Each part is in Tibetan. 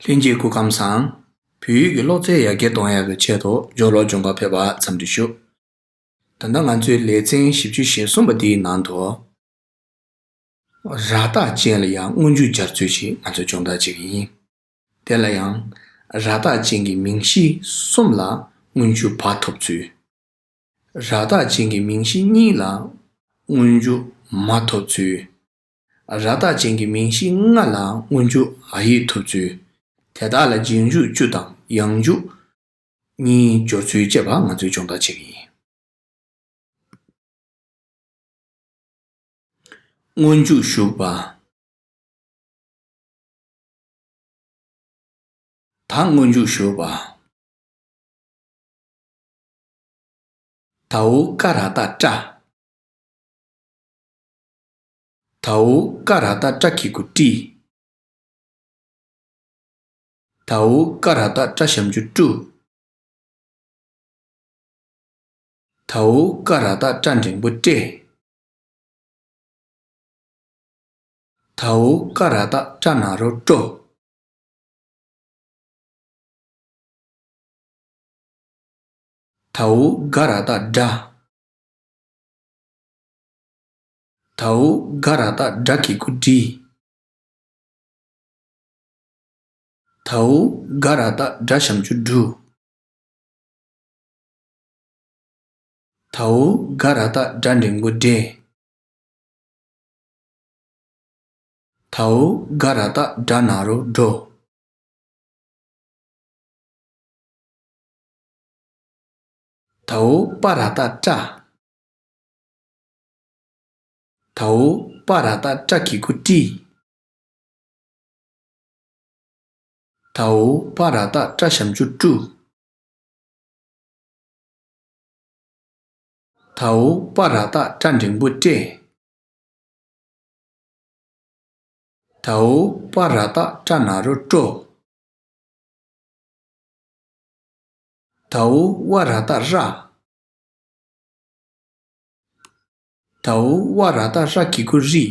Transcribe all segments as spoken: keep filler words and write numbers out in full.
ལྷན་རྒྱས་སྐུ་ཁམས་བཟང་། བོད་ཡིག་གི་ཀློག་རྩལ་ཡར་རྒྱས་གཏོང་ཡག་གི་ཆེད་དུ་སྦྱོར་ཀློག་སྦྱོང་གར་ཕེབས་པར་འཚམས་འདྲི་ཞུ། ད་ལྟ་ང་ཚོའི་ལེ་ཚན་བཞི་བཅུ་ཞེ་གསུམ་པ་འདིའི་ནང་དུ། ར་རྟགས་ཅན་ལ་ཡང་སྔོན་འཇུག་སྦྱར་ཚུལ་ཞིག་ང་ཚོས་སྦྱོང་བརྡར་བྱེད་ཀྱི་ཡིན། དེ་ལ་ཡང་། ར་རྟགས་ཅན་གྱི་མིང་གཞི་གསུམ་ལ་སྔོན་འཇུག་བ་ཐོབ་ཚུལ། ར་རྟགས་ཅན་གྱི་མིང་གཞི་གཉིས་ལ་སྔོན་འཇུག་མ་ཐོབ་ཚུལ། ར་རྟགས་ཅན་གྱི་མིང་གཞི་ལྔ་ལ་སྔོན་འཇུག་འ་ཡིག་ཐོབ་ཚུལ། དེ་དག་ལ་རྗེས་འཇུག་བཅུ་དང་ཡང་འཇུག་གཉིས་སྦྱོར་ཚུལ་བཅས་པ་ང་ཚོས་སྦྱོང་བརྡར་བྱེད་ཀྱི་ཡིན། སྔོན་འཇུག་ཞུགས་པ། ད་སྔོན་འཇུག་ཞུགས་པ། དའོ་ཀ་ར་བཏགས་ཀྲ། དའོ་ཀ་ར་བཏགས་ཀྲ་གི་གུ་ཀྲི། དའོ་ཀ་ར་བཏགས་ཀྲ་ཞབས་ཀྱུ་ཀྲུ། དའོ་ཀ་ར་བཏགས་ཀྲ་འགྲེང་བུ་ཀྲེ། དའོ་ཀ་ར་བཏགས་ཀྲ་ན་རོ་ཀྲོ། དའོ་ག་ར་བཏགས་གྲ། དའོ་ག་ར་བཏགས་གྲ་གི་གུ་གྲི། དའོ་ག་ར་བཏགས་གྲ་ཞབས་ཀྱུ་གྲུ། དའོ་ག་ར་བཏགས་གྲ་འགྲེང་བུ་གྲེ། དའོ་ག་ར་བཏགས་གྲ་ན་རོ་གྲོ། དའོ་པ་ར་བཏགས་པྲ། དའོ་པ་ར་བཏགས་པྲ་གི་གུ་པྲི། དའོ་པ་ར་བཏགས་པྲ་ཞབས་ཀྱུ་པྲུ། དའོ་པ་ར་བཏགས་པྲ་འགྲེང་བུ་པྲེ། དའོ་པ་ར་བཏགས་པྲ་ན་རོ་པྲོ། དའོ་བ་ར་བཏགས་པྲ། དའོ་བ་ར་བཏགས་པྲ་གི་གུ་པྲི།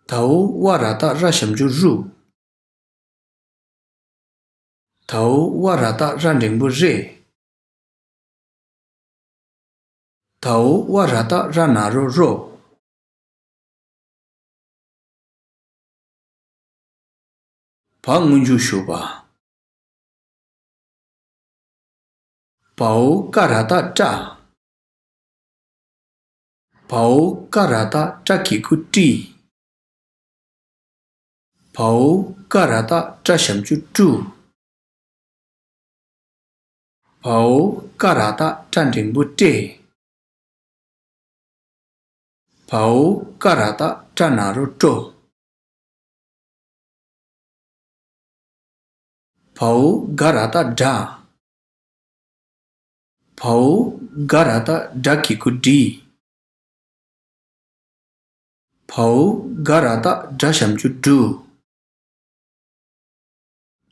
དའོ་བ་ར་བཏགས་པྲ་ཞབས་ཀྱུ་པྲུ། དའོ་བ་ར་བཏགས་པྲ་འགྲེང་བུ་པྲེ། དའོ་བ་ར་བཏགས་པྲ་ན་རོ་པྲོ། བ་སྔོན་འཇུག་ཞུགས་པ། བའོ་ཀ་ར་བཏགས་པྲ། བའོ་ཀ་ར་བཏགས་པྲ་གི་གུ་པྲི། བའོ་ཀ་ར་བཏགས་པྲ་ཞབས་ཀྱུ་པྲུ། བའོ་ཀ་ར་བཏགས་པྲ་འགྲེང་བུ་པྲེ། བའོ་ཀ་ར་བཏགས་པྲ་ན་རོ་པྲོ། བའོ་ག་ར་བཏགས་གྲ། བའོ་ག་ར་བཏགས་གྲ་གི་གུ་གྲི། བའོ་ག་ར་བཏགས་གྲ་ཞབས་ཀྱུ་གྲུ།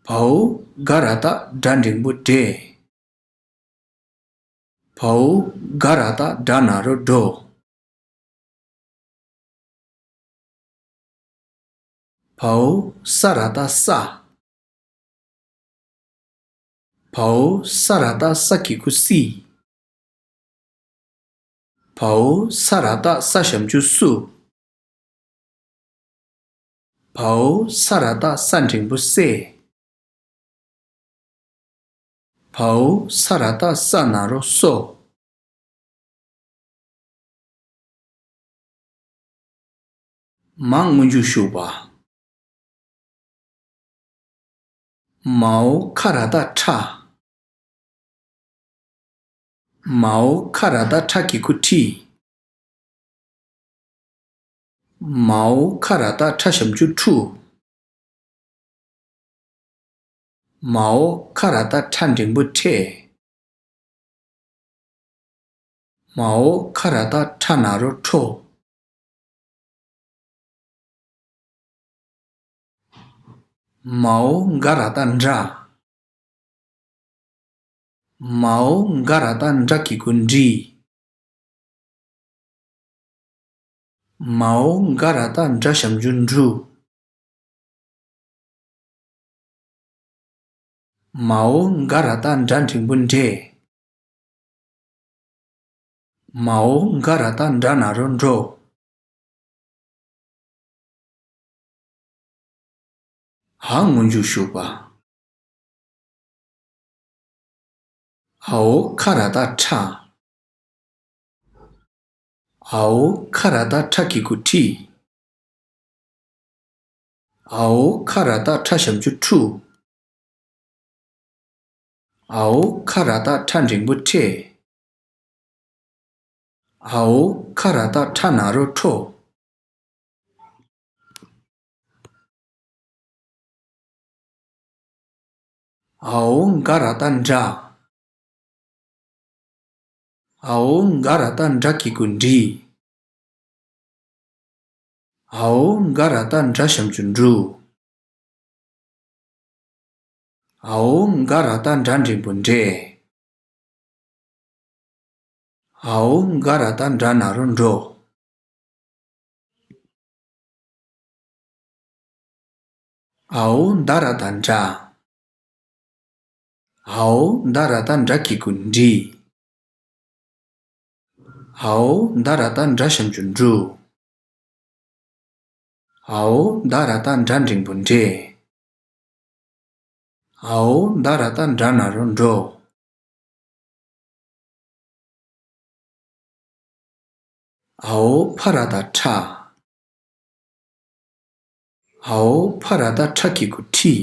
བའོ་ག་ར་བཏགས་གྲ་འགྲེང་བུ་གྲེ། བའོ་ག་ར་བཏགས་གྲ་ན་རོ་གྲོ། བའོ་ས་ར་བཏགས་སྲ། བའོ་ས་ར་བཏགས་སྲ་གི་གུ་སྲི། བའོ་ས་ར་བཏགས་སྲ་ཞབས་ཀྱུ་སྲུ། བའོ་ས་ར་བཏགས་སྲ་འགྲེང་བུ་སྲེ། བའོ་ས་ར་བཏགས་སྲ་ན་རོ་སྲོ། མ་སྔོན་འཇུག་ཞུགས་པ། མའོ་ཁ་ར་བཏགས་ཁྲ། མའོ་ཁ་ར་བཏགས་ཁྲ་གི་གུ་ཁྲི། མའོ་ཁ་ར་བཏགས་ཁྲ་ཞབས་ཀྱུ་ཁྲུ། མའོ་ཁ་ར་བཏགས་ཁྲ་འགྲེང་བུ་ཁྲེ། མའོ་ཁ་ར་བཏགས་ཁྲ་ན་རོ་ཁྲོ། མའོ་ག་ར་བཏགས་གྲ། མའོ་ག་ར་བཏགས་གྲ་གི་གུ་གྲི། མའོ་ག་ར་བཏགས་གྲ་ཞབས་ཀྱུ་གྲུ། མའོ་ག་ར་བཏགས་གྲ་འགྲེང་བུ་འགྲེ། མའོ་ག་ར་བཏགས་གྲ་ན་རོ་གྲོ། འ་སྔོན་འཇུག་ཞུགས་པ། འའོ་ཁ་ར་བཏགས་ཁྲ། འའོ་ཁ་ར་བཏགས་ཁྲ་གི་གུ་ཁྲིད། འའོ་ཁ་ར་བཏགས་ཁྲ་ཞབས་ཀྱུ་ཁྲུ། འའོ་ཁ་ར་བཏགས་ཁྲ་འགྲེང་བུ་ཁྲེ། འའོ་ཁ་ར་བཏགས་ཁྲ་ན་རོ་ཁྲོ། འའོ་ག་ར་བཏགས་གྲ། འའོ་ག་ར་བཏགས་གྲ་གི་གུ་གྲི། འའོ་ག་ར་བཏགས་གྲ་ཞབས་ཀྱུ་གྲུ། འའོ་ག་ར་བཏགས་གྲ་འགྲེང་བུ་གྲེ། འའོ་ག་ར་བཏགས་གྲ་ན་རོ་གྲོ། འའོ་ད་ར་བཏགས་འདྲ། འའོ་ད་ར་བཏགས་འདྲ་གི་གུ་འདྲི། འའོ་ད་ར་བཏགས་འདྲ་ཞབས་ཀྱུ་འདྲུ། འའོ་ད་ར་བཏགས་འདྲ་འགྲེང་བུ་འདྲེ། འའོ་ད་ར་བཏགས་འདྲ་ན་རོ་འདྲོ། འའོ་ཕ་ར་བཏགས་ཕྲ། འའོ་ཕ་ར་བཏགས་ཕྲ་གི་གུ་ཕྲི།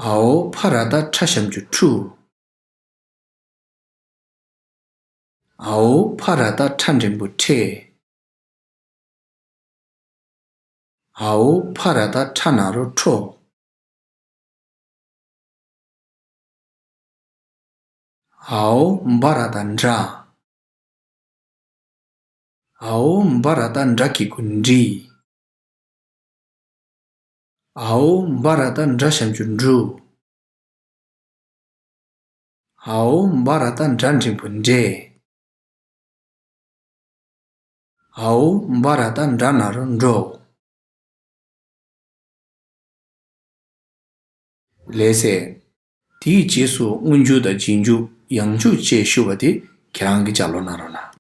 འའོ་ཕ་ར་བཏགས་ཕྲ་ཞབས་ཀྱུ་ཕྲུ། འའོ་ཕ་ར་བཏགས་ཕྲ་འགྲེང་བུ་ཕྲེ། འའོ་ཕ་ར་བཏགས་ཕྲ་ན་རོ་ཕྲོ། འའོ་བ་ར་བཏགས་འདྲ། འའོ་བ་ར་བཏགས་འདྲ་གི་གུ་འདྲི། འའོ་བ་ར་བཏགས་འདྲ་ཞབས་ཀྱུ་འདྲུ། འའོ་བ་ར་བཏགས་འདྲ་འགྲེང་བུ་འདྲེ། འའོ་བ་ར་བཏགས་འདྲ་ན་རོ་འདྲོ། ལགས་སེ། དེའི་རྗེས་སུ་སྔོན་འཇུག་དང་རྗེས་འཇུག་ཡང་འཇུག་བཅས་ཞུ་བ་དེ་ཁྱེད་རང་གིས་ལྗགས་ཀློག་གནང་རོགས་གནང་།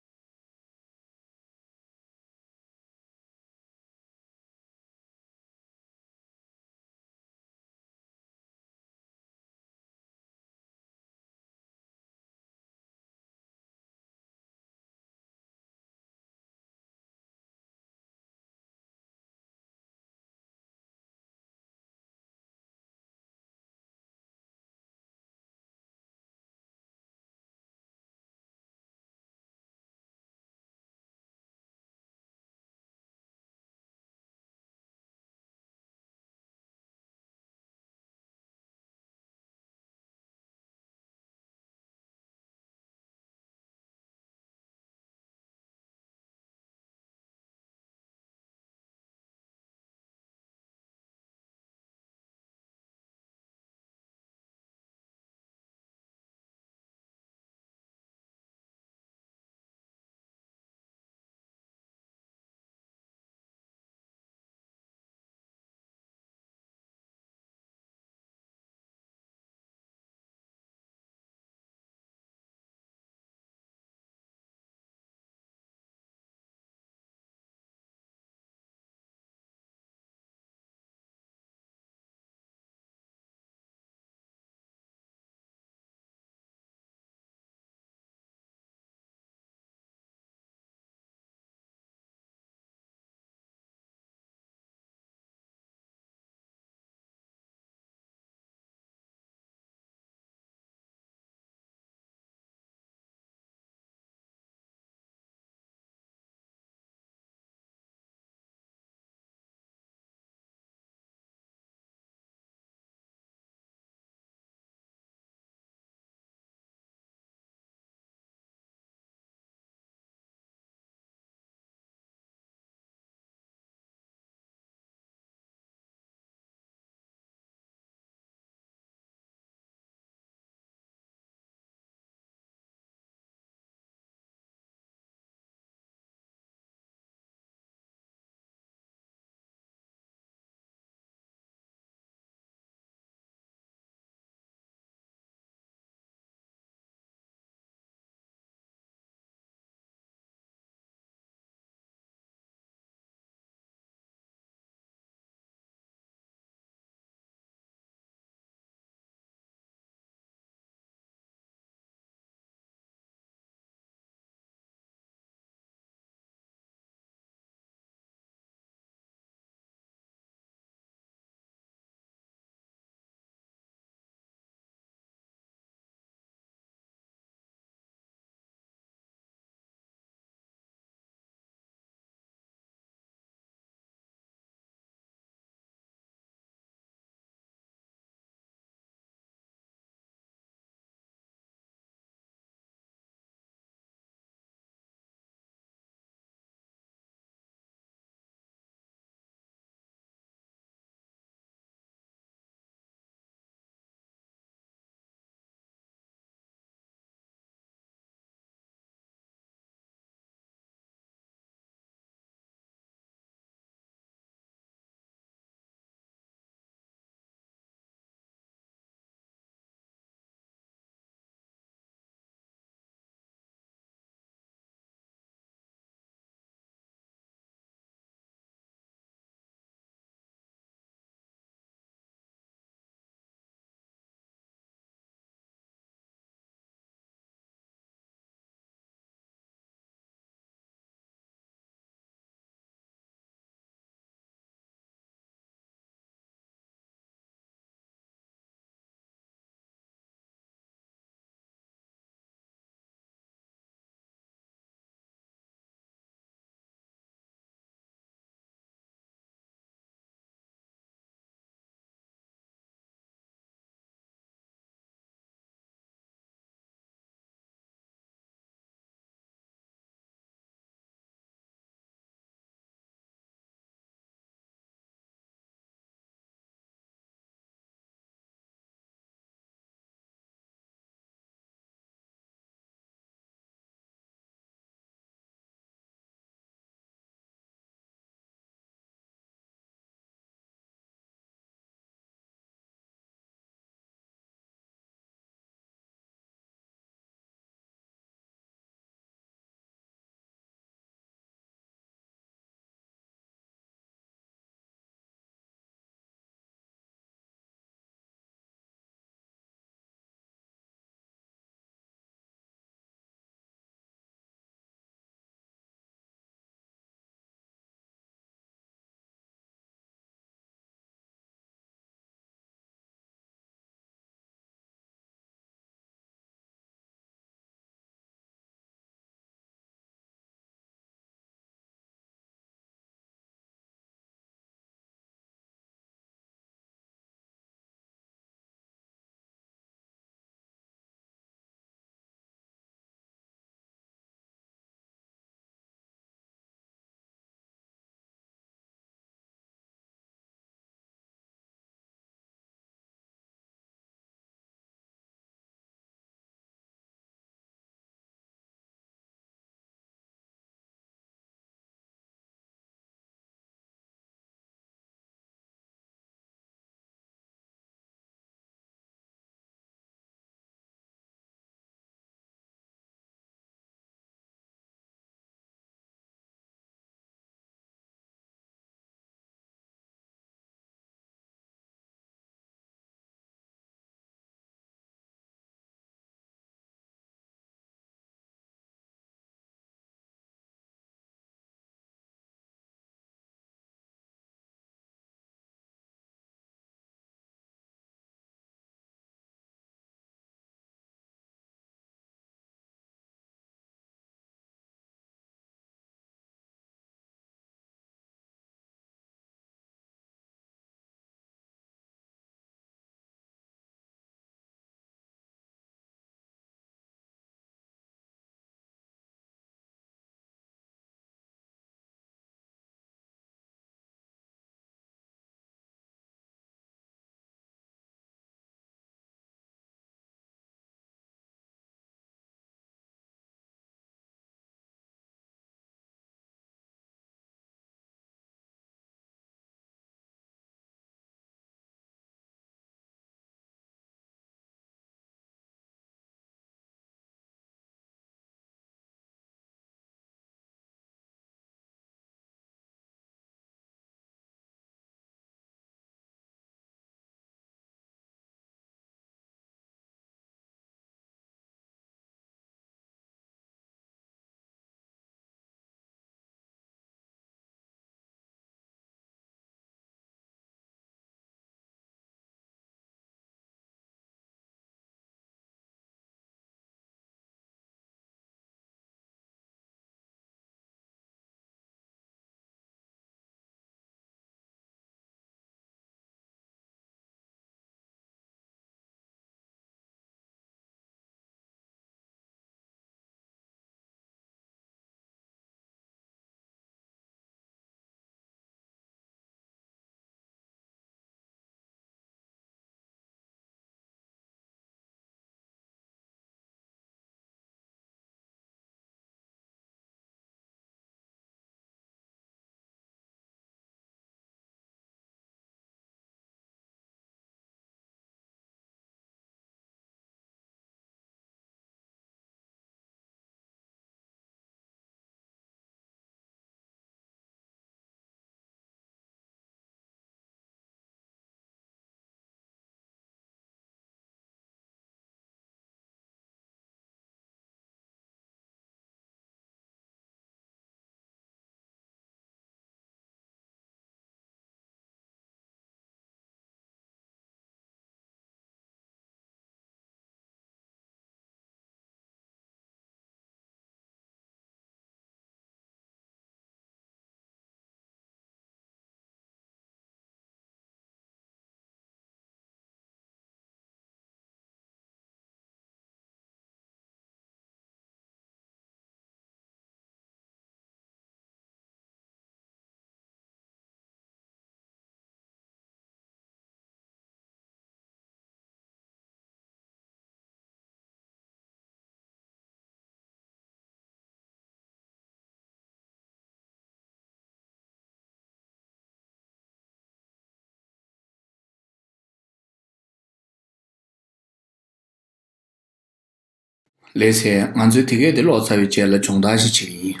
ལགས་སེ། ང་ཚོས་དེ་གས་དེ་ཀློག་ཚར་བའི་རྗེས་ལ་སྦྱོང་བརྡར་ཞིག་བྱེད་ཀྱི་ཡིན།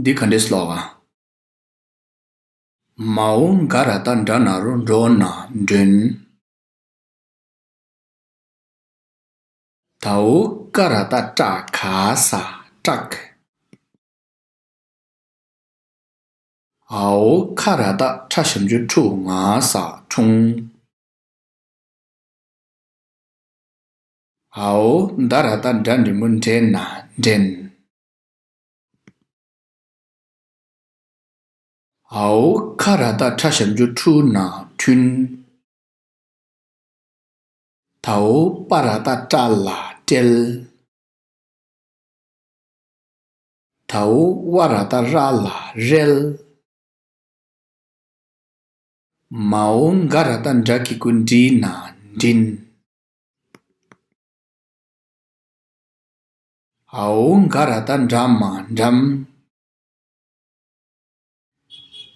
འདི་ག་འདྲས་ཀློག་ག། མའོ་ག་ར་བཏགས་གྲ་ན་རོ་འགྲོ་ན་མགྲོན། དའོ་ཀ་ར་བཏགས་ཀྲ་ག་ས་སྐྲག། འའོ་ཁ་ར་བཏགས་ཁྲ་ཞབས་ཀྱུ་ཁྲུ་ང་ས་འཁྲུངས། འའོ་ད་ར་བཏགས་འདྲ་འགྲེང་བུ་འདྲེ་ན་འདྲེན། འའོ་ཁ་ར་བཏགས་ཁྲ་ཞབས་ཀྱུ་ཁྲུ་ན་འཁྲུན། དའོ་པ་ར་བཏགས་པྲ་ལ་སྤྲེལ། དའོ་བ་ར་བཏགས་ར་ལ་སྤྲལ། མའོ་ག་ར་བཏགས་གྲ་གི་གུ་གྲི་ན་མགྲིན། འའོ་ག་ར་བཏགས་གྲ་མ་འགྲམ།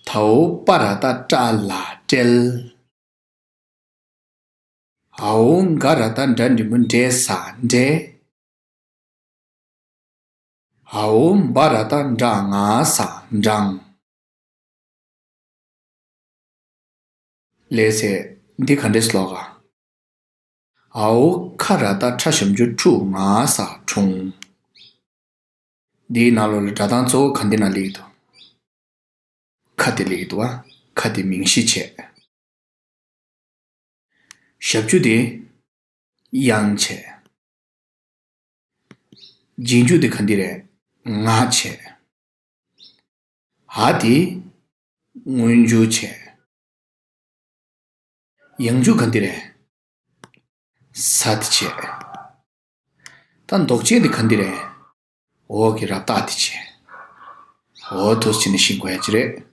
དའོ་པ་ར་བཏགས་པྲ་ལ་སྤྲལ། འའོ་ག་ར་བཏགས་འདྲ་འགྲེང་བུ་འདྲེ་ས་འདྲེ། འའོ་བ་ར་བཏགས་འབྲ་ང་ས་འབྲང་། ལགས་སེ། འདི་ག་འདྲས་ཀློག་ག། འའོ་ཁ་ར་བཏགས་ཁྲ་ཞབས་ཀྱུ་ཁྲུ་ང་ས་ཁྲུང་། འདིའི་ནང་ལོགས་ལ་སྒྲ་གདངས་གཙོ་བོ་ག་འདི་ན་སླེབས་ཀྱི་འདུག། ཁ་དེ་སླེབས་ཀྱི་འདུག་བ། ཁ་དེ་མིང་གཞི་བྱས། ཞབས་ཀྱུ་དེ་དབྱངས་བྱས། རྗེས་འཇུག་དེ་ག་འདི་རེད། ང་བྱས། འ་དེ་སྔོན་འཇུག་བྱས། ཡང་འཇུག་ག་འདི་རེད། ས་དེ་བྱས། ད་འདོགས་བྱེད་དེ་ག་འདི་རེད། འོ་གི་རབ་རྟགས་དེ་བྱས། འོ་ཐུགས་ཆེ་ནས་ཤེས་དགོས་ཡ་ཅི་རེད།